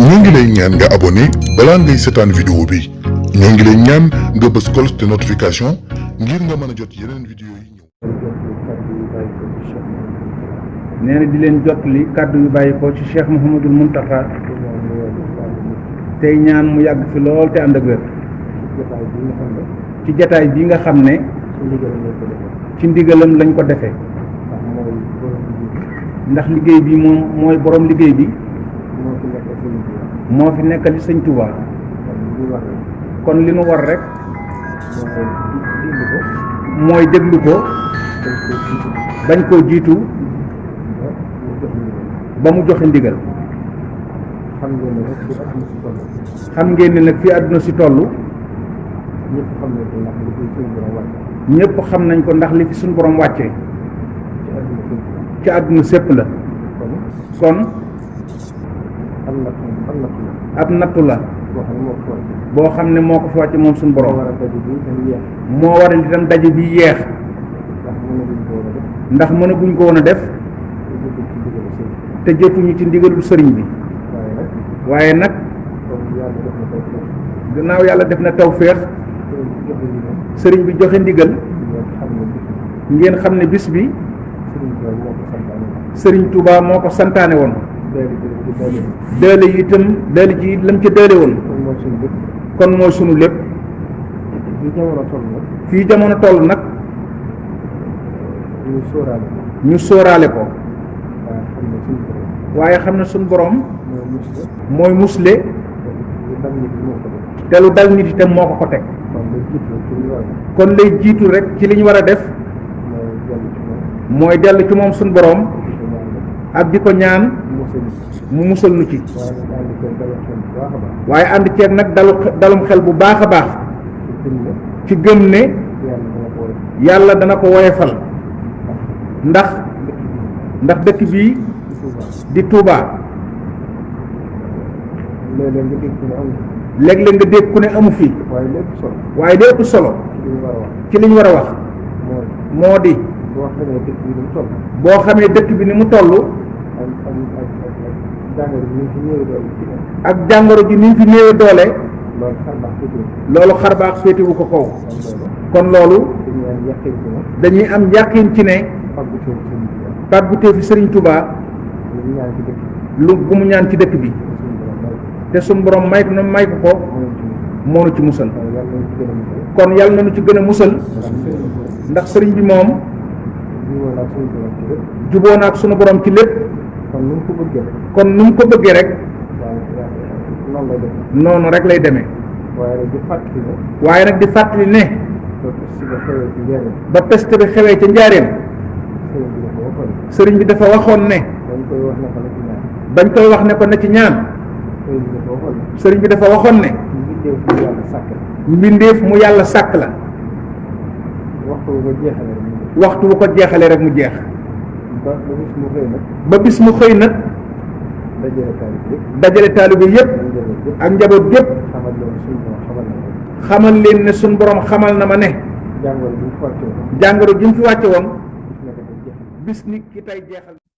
ñoo ngi lay ñaan nga abonné balaa ngay seetaan vidéo bi ñoo ngi lay ñaan nga bës cloche de notification ngir nga mën a jot yeneen vidéo yi ñëw. nee na di leen jottali kàddu yu bàyyi ko ci Cheikh Mouhamadul Mountakha tey ñaan mu yàgg fi lool te ànd ak wér ci jataay bi nga xam ne ci ndigalam lañ ko defee ndax liggéey bi moom mooy borom liggéey bi moo fi nekkal ci sëñ Touba kon li nu war rek mooy déglu ko bañ koo jiitu ba mu joxe ndigal. xam ngeen ne nag fi àdduna si toll ñëpp xam nañ ko ndax li fi suñu borom wàccee ci àdduna sépp la kon ab nattu la boo xam ne moo ko fi wàcce moom suñu borom moo waral itam daje bi yeex ndax mënaguñ ko woon a def te jotuñu ci ndigalul sëriñ bi waaye nag gannaaw yàlla def na tawféex sëriñ bi joxe ndigal ngeen xam ne bis bi sëriñ Touba moo ko santaane woon dële yi itam dële ji lam ca dële woon kon mooy sunu lépp fii jamono toll nag ñu sóoraale ko waaye xam ne suñu borom mooy musle te lu dal nit itam moo ko teg kon lay jiitu rek ci li ñu war a def mooy dellu ci moom suñu borom ak di ko ñaan mu musal nu ci waaye ànd ceeg nag dalum xel bu baax a baax ci gëm ne yàlla dana ko woyefal ndax dëkk bii di Touba léeg-léeg nga dégg ku ne amu fi waaye li ëpp solo ci li ñu war a wax moo di boo xamee dëkk bi ni mu toll ak jàngoro ji ni mu fi néewe doole loolu xarbaax féetewu ko kaw kon loolu dañuy am yàqin ci ne pàggutee fi Sëriñ Touba lu bu mu ñaan ci dëkk bi te suñu borom may ko moo nu ci musal kon yàlla na nu ci gën a musal ndax sëriñ bi moom juboo na ak sunu borom ci lépp kon nu mu ko bëggee rek noonu rek lay demee waaye nag di fàttali ne ba peste bi xewee ca njaareem sëriñ bi dafa waxoon ne bañ koy wax ne ko na ci ñaan sëriñ bi dafa waxoon ne mbindeef mu yàlla sàkk la waxtu bu ko jeexalee rek mu jeex ba bis mu xëy nag dajale taalibe yépp ak njaboot yépp xamal leen ne suñ borom xamal na ma ne jàngoro ji mu fi wàcce woon bis ni ki tey jeexal